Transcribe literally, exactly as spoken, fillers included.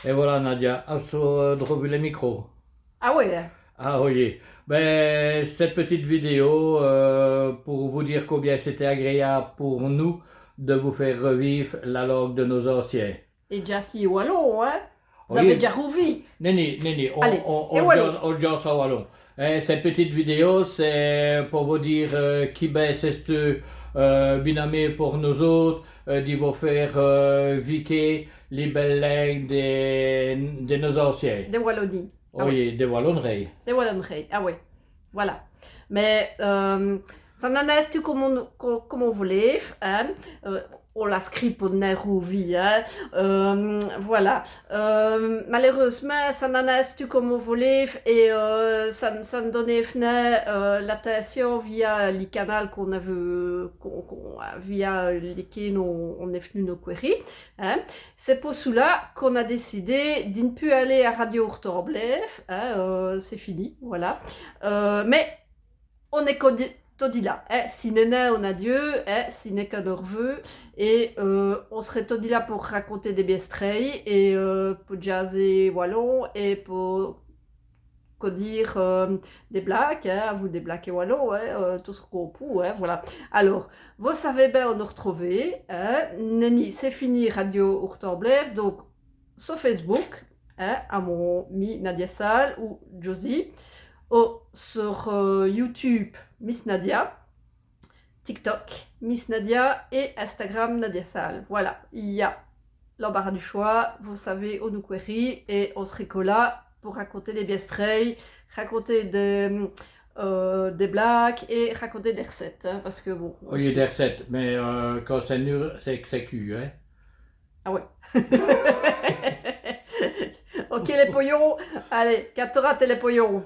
Èt vola, Nadia, a-st-asteûre, euh, drovi lès micros. Ah oyi, hin. Ah oyi. Bin, cète pitite vidéo, euh, po vos dîre combin c'èsteût agréabe po nos d' vos fé r'vive la langue di nos-anciens. Èt dj'a stî walon, hin. Vos-avez dèdja roûvu. Nèni, nèni, on, Alez, on, èt on walon. Dj'aus, on dj'aus walon. Hin, cète pitite vidéo, c'èst po vos dîre, euh, combin c'èsteût, euh, bin-amé po nos-ôtes, euh, di vos fé, euh, viker lès bèlès lèngues di, di nos-anciens. Di Walonîye. Ah oyi, di Walon'rîye. Di Walon'rîye, ah oyi. Vola. Mins, euh, ça n'a nén stu come on, co-, come on voléve, hin. Euh, on l'a scrît po n' nén roûvu, hin. Euh, vola. Euh, maleûreûsemint, ça n'a nén stu come on voléve èt, euh, ça, ça n' donéve nén, euh, l'atincion via li canal qu'on-aveut, qu'on, qu'on, via liquél on, on-èst v'nu nos qwèri, hin. C'èst po çoula qu'on-a décidé di n' pus aler a Radio Ourtemps Blêve, hin, euh, c'èst fini, vola. Euh, mins on-èst co di-, todi la, hin, ci n'èst nén on-adieu, hin, ci n'èst qu'on-ôrveû, èt, euh, on s'reut todi la po raconter dès bièstrèyes, èt, euh, po djâzer walon, èt po co dîre, euh, dès blâgues, hin, avou dès blâgues è walon, hin, euh, tot ç' qu'on pout, hin, vola. Alôrs, vos savez bin on nos r'trover, hin, nèni, c'èst fini Radio Ourtemps Blêve, donc, so Facebook, hin, amon Mi Nadia Salle ou Josy, ou so, euh, YouTube, Miss Nadia, TikTok, Miss Nadia, èt Instagram, Nadia Salle. Vola, i-gn-a l'embarras du chwès, vos savez on nos qwèri, èt on s'reut co la po raconter dès bièstrèyes, raconter dès, euh, dès blâgues èt raconter dès r'cètes, hin, pace qui, bon... Oyi, dès r'cètes, mins, euh, quand c'èst nûr, c'èst qu' c'èst cu, hin. Ah oyi. Ok, lès poyons. Alez, qu'a-t-on raté, lès poyons ?